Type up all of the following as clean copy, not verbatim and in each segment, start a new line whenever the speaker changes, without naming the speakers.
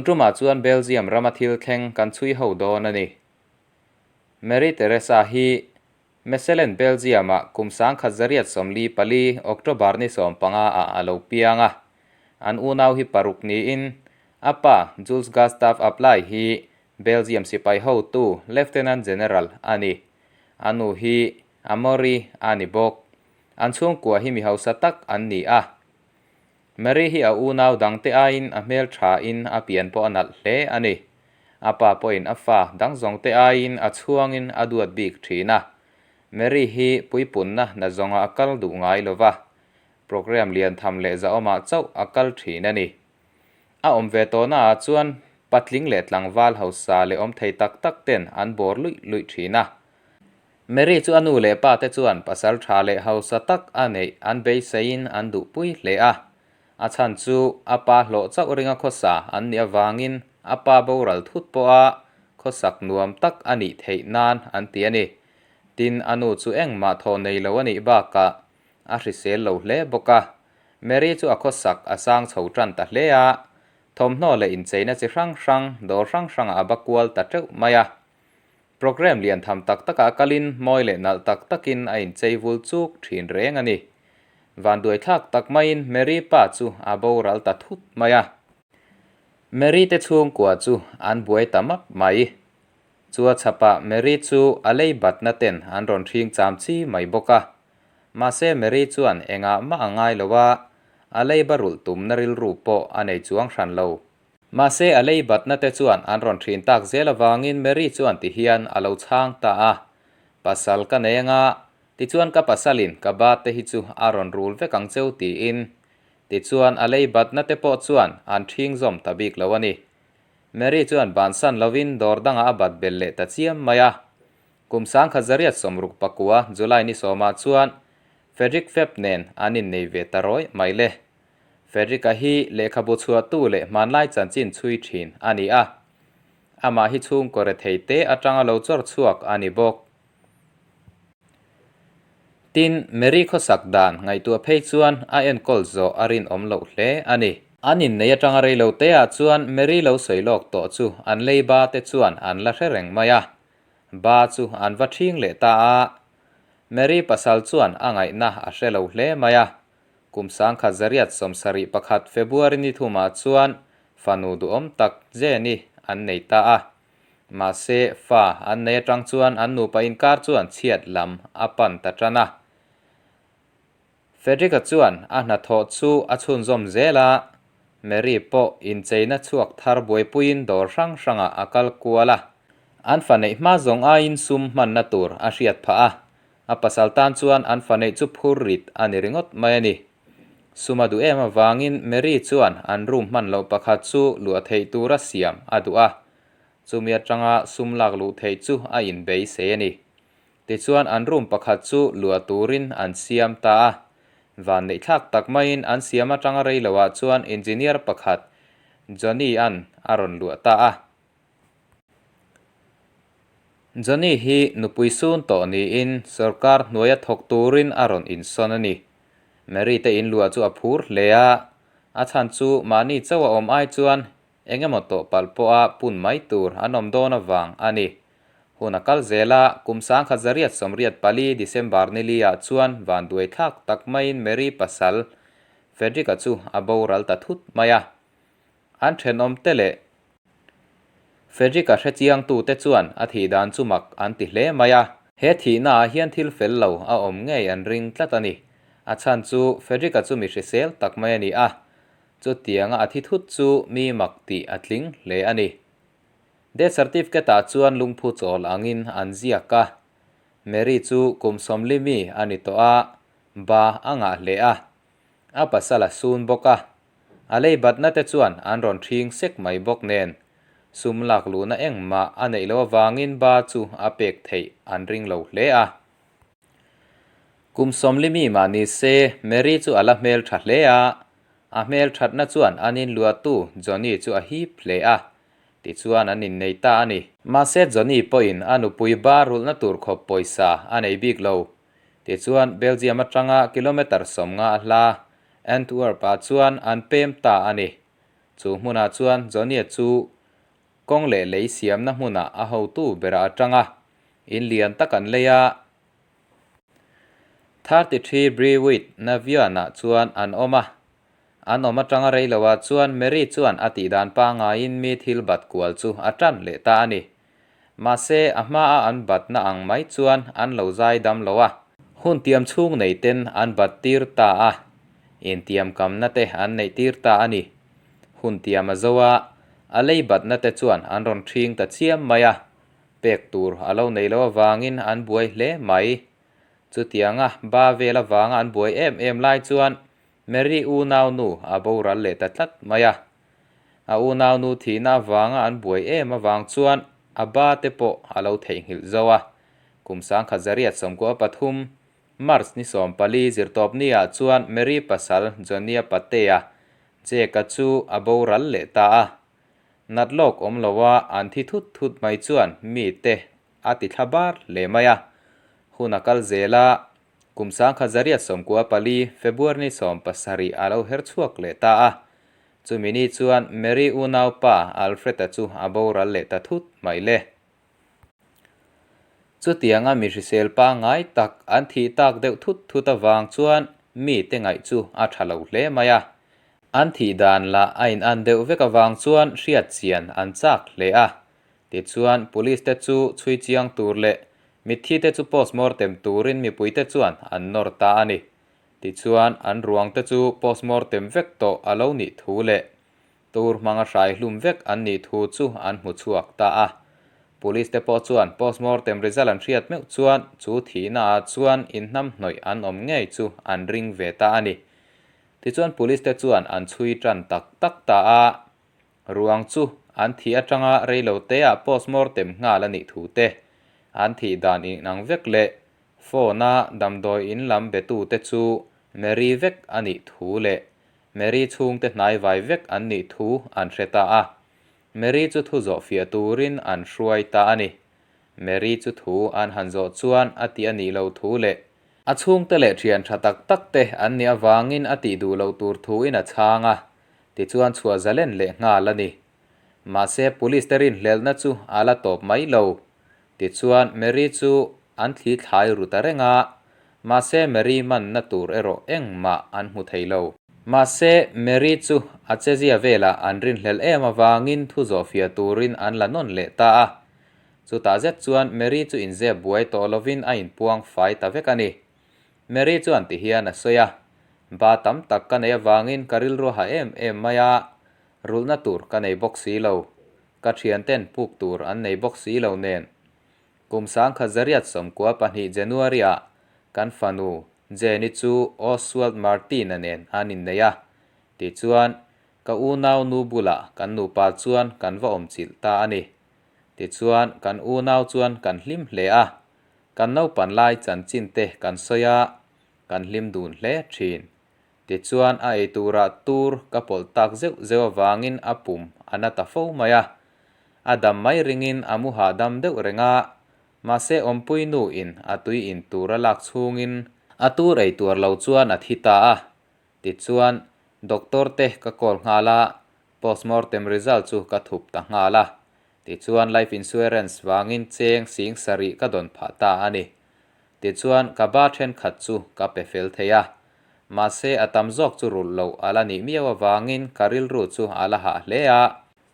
tumah chuan Belgium rama thil thleng kan chhui ho dawn a ni. Mary Teresa hi Mechelen Belgium-ah kum 1944 October ni 15 ah a lo piang a. An unau hi paruk niin a pa Jules Gustave Aplay hi Belgium sipai hotu Lieutenant General a ni. A nu hi Amaury a ni bawk. An chhungkua hi mi hausa tak an ni a. Mary hi a unau dangte aiin a hmel thain a pian pawh a nalh hle a ni. A pa pawhin a fa dang zawngte aiin a chhuangin a duat bik thin a. Mary hi puipunna na zawnga a kal duh ngai lo va, program lian tham leh zahawmah chauh a kal thin a ni. A awm ve tawhna ah chuan patling leh tlangval hausa leh awm thei tak tak ten an bawr luih luih thin a. Mary chu a nu leh pa te chuan pasal tha leh hausa tak a neih an beiseiin an duhpui hle a. A chhan chu a pa hlawh chauh ringa khawsa an nih avangin a pa boral thut pawha khawsak nuam tak a nih theih nan an ti a ni. Tin, a nu chu engmah thawh nei lo a nih bakah a hrisel lo hle bawk a. Mary chu a khawsak a sang chho tan ta hle a, thawmhnaw leh incheina chi hrang hrang dawr hrang hrangah a ba kual ta teuh mai a. Programme lian tham tak takah kalin mawi leh nalh tak takin a inchei vul chuk thin reng a ni. Vanduai thlak tak maiin Mary pa chu a boral ta thut mai a. Mary te chhungkua chu an buai ta map mai. Chua chhapah Mary chu a lei batna ten an rawn hring cham chi mai bawk a. Mahse Mary chuan engah mah a ngai lo a, a lei ba rulh tumna rilru pawh a nei chuang hran lo. Mahse a lei batna te chuan an rawn thin tak zel avangin Mary chuan ti hian a lo chhang ta a, Pasal ka nei anga, tichuan ka pasalin ka ba te hi chu a rawn rul vek ang cheu tiin. Tichuan a lei batna te pawh chuan an ṭhing zawm ta bik lo a ni. Mary chuan bansan lovin dawr dangah a bat belh leh ta chiam mai a. Kum 1969 July ni sawmah chuan Frederick Feb nen an innei ve ta rawih mai le. Frederick-a hi lehkhabu chhuahtu leh hmanlai chanchin chhui thin a ni a. Amah hi chhungkaw rethei te atanga lo chawr chhuak a ni bawk. Tin, Mary khawsak dan ngaihtuah phei chuan a enkawl zawh a rinawm loh hle a ni. An innei atanga rei lo te ah chuan Mary lo sawi lawk tawh chu an lei ba te chuan an la hre reng mai a. Ba chu an va ṭhing leh ta a. Mary pasal chuan a ngaihna a hre lo hle mai a. Kum 1971 February ni thumah chuan fanu duhawm tak Jenny an nei ta a. Mahse, fa an nei atang chuan an nupa inkar chuan chhiat lam a pan ta tan a. Frederick-a chuan a hnathawh chu a chhunzawm zel a, Mary pawh incheina chhuak thar buaipuiin dawr hrang hrangah a kal kual a. An fa neih hma zawng aiin sum hmanna tur a hriat phah a, A pasal tan chuan an fa neih chu phur rit a ni ringawt mai a ni. Sum a duh em avangin Mary chuan an room hman loh pakhat chu luah theih tura siam a duh a, chumi atanga sum lak luh theih chu a inbeisei a ni. Tichuan an room pakhat chu luah turin an siam ta a, vanneihthlak tak maiin an siam atanga rei loah chuan engineer pakhat Johnny-a'n a rawn luah ta a. Johnny hi nupui sun tawh niin sorkar hnuaia thawk turin a rawn insawn a ni. Mary te inluah chu a phur hle a, a chhan chu mahni chauh a awm ai chuan eng emaw tawh palh pawha pun mai tur an awm dawn avang a ni. Hun a kal zel a, kum 1984 December ni li ah chuan vanduai thlak tak maiin Mary pasal Frederick-a chu a boral ta thut mai a. An thenawmte leh Frederick-a hrechiangtute chuan a thih dan chu mak an ti hle mai a. He thihnaah hian thil fel lo a awm ngei an ring tlat a ni. A chhan chu Frederick-a chu mi hrisel tak mai a ni a, chutianga a thi thut chu mi mak tih a tling hle a ni. Death certificate-ah chuan lungphu chawl angin an ziak a. Mary chu kum 40 mi a ni tawh a, ba a ngah hle a. A pasal a sun bawk a. A lei batna te chuan an rawn ṭhing sek mai bawk nen, sum lak luhna engmah a neih loh avangin ba chu a pek theih an ring lo hle a. Kum 40 mi mah ni se, Mary chu a la hmel ṭha hle a, a hmel ṭhatna chuan an inluahtu Johnny chu a hip hle a, tichuan an innei ta a ni. Mahse Johnny pawhin a nupui ba rulhna tur khawp pawisa a nei bik lo, tichuan Belgium atanga kilometre 50 a hla Antwerp-ah chuan an pem ta a ni. Chu hmunah chuan Johnny-a chu kawng leh lei siamna hmunah a hotu berah a tang a, in lian tak an lei a. 33 Brewitt Navion-ah chuan an awm a. An awm atanga rei loah chuan Mary chuan a tihdan pangaiin mi thil bat kual chu a tan leh ta a ni. Mahse, a hmaa an batna ang mai chuan an lo zai dam lo a. Hun tiam chhung nei ten an bat tir ta a, intiam kamna te an neih tir ta a ni. Hun tiam a zo a, a lei batna te chuan an rawn ṭhing ta chiam mai a, pek tur a lo nei lo avangin an buai hle mai. Chutianga ba vel avanga an buai em em lai chuan Mary unaunu a boral leh ta tlat mai a. A unaunu thihna avanga an buai em avang chuan a ba te pawh a lo theihnghilh zo a. Kum 1993, March ni 14 zirtawpni ah chuan Mary pasal Johnny-a patea, Jake-a chu a boral leh ta a. Nat lawk awm loa an thi thut thut mai chuan mi te a ti thla bar hle mai a. Hun a kal zel a, Kum 1994, February ni 17 a lo her chhuak leh ta a. Chumi ni chuan Mary unaupa Alfred-a chu a boral leh ta thut mai le. Chutianga mi hrisel pangngai tak an thih tak deuh thut thut avang chuan mite ngaih chu a tha lo hle mai a. An thih dan lah a inan deuh vek avang chuan hriat chian an chak hle a. Tichuan police te chu chhui chiang tur leh Mitthi te chu postmortem turin mipui te chuan an nawr ta a ni. Tichuan, an ruang te chu postmortem vek tawh a lo nih thu leh tur hmanga hrai hlum vek an nih thu chu an hmu chhuak ta a. Police te pawh chuan postmortem result an hriat meuh chuan chu thihna ah chuan inhnamhnawih an awm ngei chu an ring ve ta a ni. Tichuan police te chuan an chhui tan tak tak ta a. Ruang chu an thih atanga reiloteah postmortem nghal a nih thu te, an thih dan inang vek leh phone-a damdawi in lam betute chu Mary vek a nih thu leh Mary chhungte hnaivai vek an nih thu an hre ta a. Mary chu thu zawh fiah turin an hruai ta a ni. Mary chu thu an han zawh chuan a tih a nih lo thu leh a chhungte leh thian tha tak tak te an nih avangin a tih duh loh tur thuin a chhang a. Tichuan chhuah zalen leh nghal a ni. Mahse police te rinhlelhna chu a la tawp mai lo. Tichuan Mary chu an thli thlai ru ta reng a, mahse Mary manna tur erawh engmah an hmu thei lo. Mahse Mary chu a chezia velah an rinhlelh em avangin thu zawhfiah turin an la nawn leh ta a. Chutah zet chuan Mary chu inzep buai tawh lovin a inpuang fai ta vek a ni. Mary chuan ti hian a sawi a, Ba tam tak ka nei avangin ka rilru ha em em mai a, rulhna tur ka nei bawk si lo. Ka thianten puk tur an nei bawk si lo nen. Kum 1992 January-ah kan fanu Jenny chu Oswald Martin-a nen an innei a, tichuan ka unau nu bulah kan nupa chuan kan va awmchilh ta a ni. Tichuan kan unau chuan kan hlim hle a, Kan naupan lai chanchin te kan sawi a, kan hlim dun hle thin. Tichuan a ei turah tur ka pawlh tak zeuh zeuh avangin a pum a na ta fo mai a. A dam mai ringin a mu hahdam deuh reng a, mahse awmpui nu in a tui in tur a lak chhungin a tur ei tuar lo chuan a thi ta a. Tichuan doctor te ka call nghal a, postmortem result chu ka thup ta nghal a. Tichuan life insurance vangin cheng sing sarih ka dawn phah ta a ni. Tichuan ka ba thenkhat chu ka pe fel thei a. Mahse a tam zawk chu rulh loh a la nih miau avangin ka rilru chu a la hah hle a.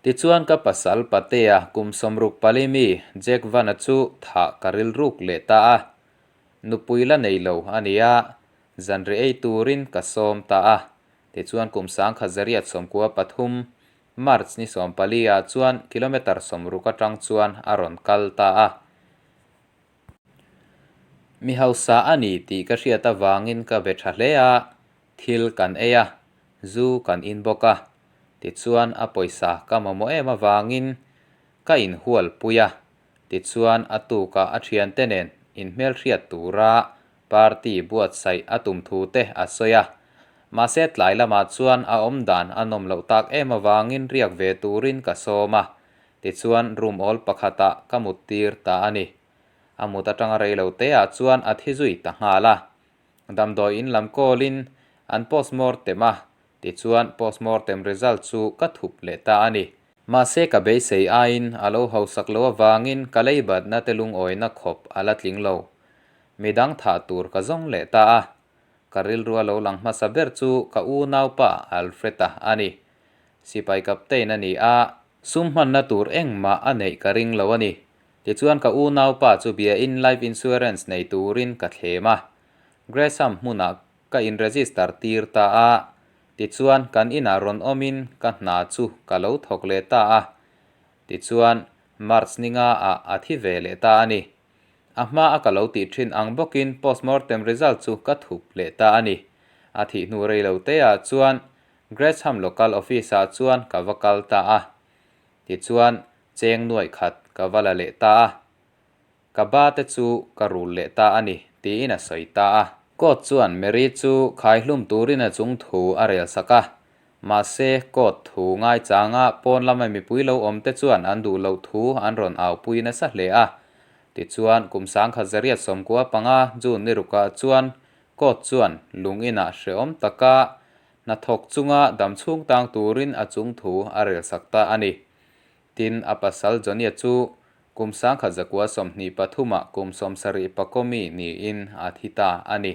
Tichuan ka pasal Patea kum 64 mi Jack Van-a chu thah ka rilruk leh ta a. Nupui la nei lo a ni a, zanri ei turin ka sawm ta a. Tichuan kum 1993 March ni 14 ah chuan kilometre 60 atang chuan a rawn kal ta a. Mi hausa a ni tih ka hriat avangin ka be tha hle a, thil kan ei a, zu kan in bawk a. Tichuan a pawisa ka mamawh em avangin ka inhual pui a. Tichuan a tukah a thiante nen inhmelhriat tura Party buatsaih a tum thu te a sawi a. Mahse tlai lamah chuan a awm dan a nawm loh tak em avangin riak ve turin ka sawm a, tichuan room awl pakhatah ka mut tir ta a ni. A mut atanga rei lo te ah chuan a thi zui ta nghal a. Damdawi in lam call in an postmortem a. Tichuan postmortem result chu ka thup leh ta a ni. Mahse ka beisei aiin a lo hausak loh avangin ka leibatna te lungawina khawp a la tling lo. Midang thah tur ka zawng leh ta a. Ka rilru a lo lang hmasa ber chu ka unaupa Alfred-a a ni. Sipai captain a ni a. Sum hmanna tur engmah a neih ka ring lo a ni. Tichuan ka unaupa chu biain life insurance nei turin ka thlem a. Gresham hmunah ka in-register tir ta a. Tichuan kan inah rawn awmin ka hna chu ka lo thawk leh ta a. Tichuan March ni nga ah a thi ve leh ta a ni. A hma a ka lo tih thin ang bawkin postmortem result chu ka thup leh ta a ni. A thih hnu rei lo te ah chuan Gresham Local Office ah chuan ka va kal ta a. Tichuan cheng nuaih khat ka va la leh ta a. Ka ba te chu ka rul leh ta a ni, tiin a sawi ta a. Court chuan Mary chu khaihlum turin a chung thu a rel sak a. Mahse, court thu ngaichanga pawn lama mipui lo awm te chuan an duh loh thu an rawn aupui nasa hle a. Tichuan, kum 1995 June ni rukah chuan court chuan lung inah hrehawm taka hnathawk chunga damchhung tang turin a chung thu a rel sak ta a ni. Tin, a pasal Johnny-a chu kum 1923-ah kum 70 pakawmi niin a thi ta a ni.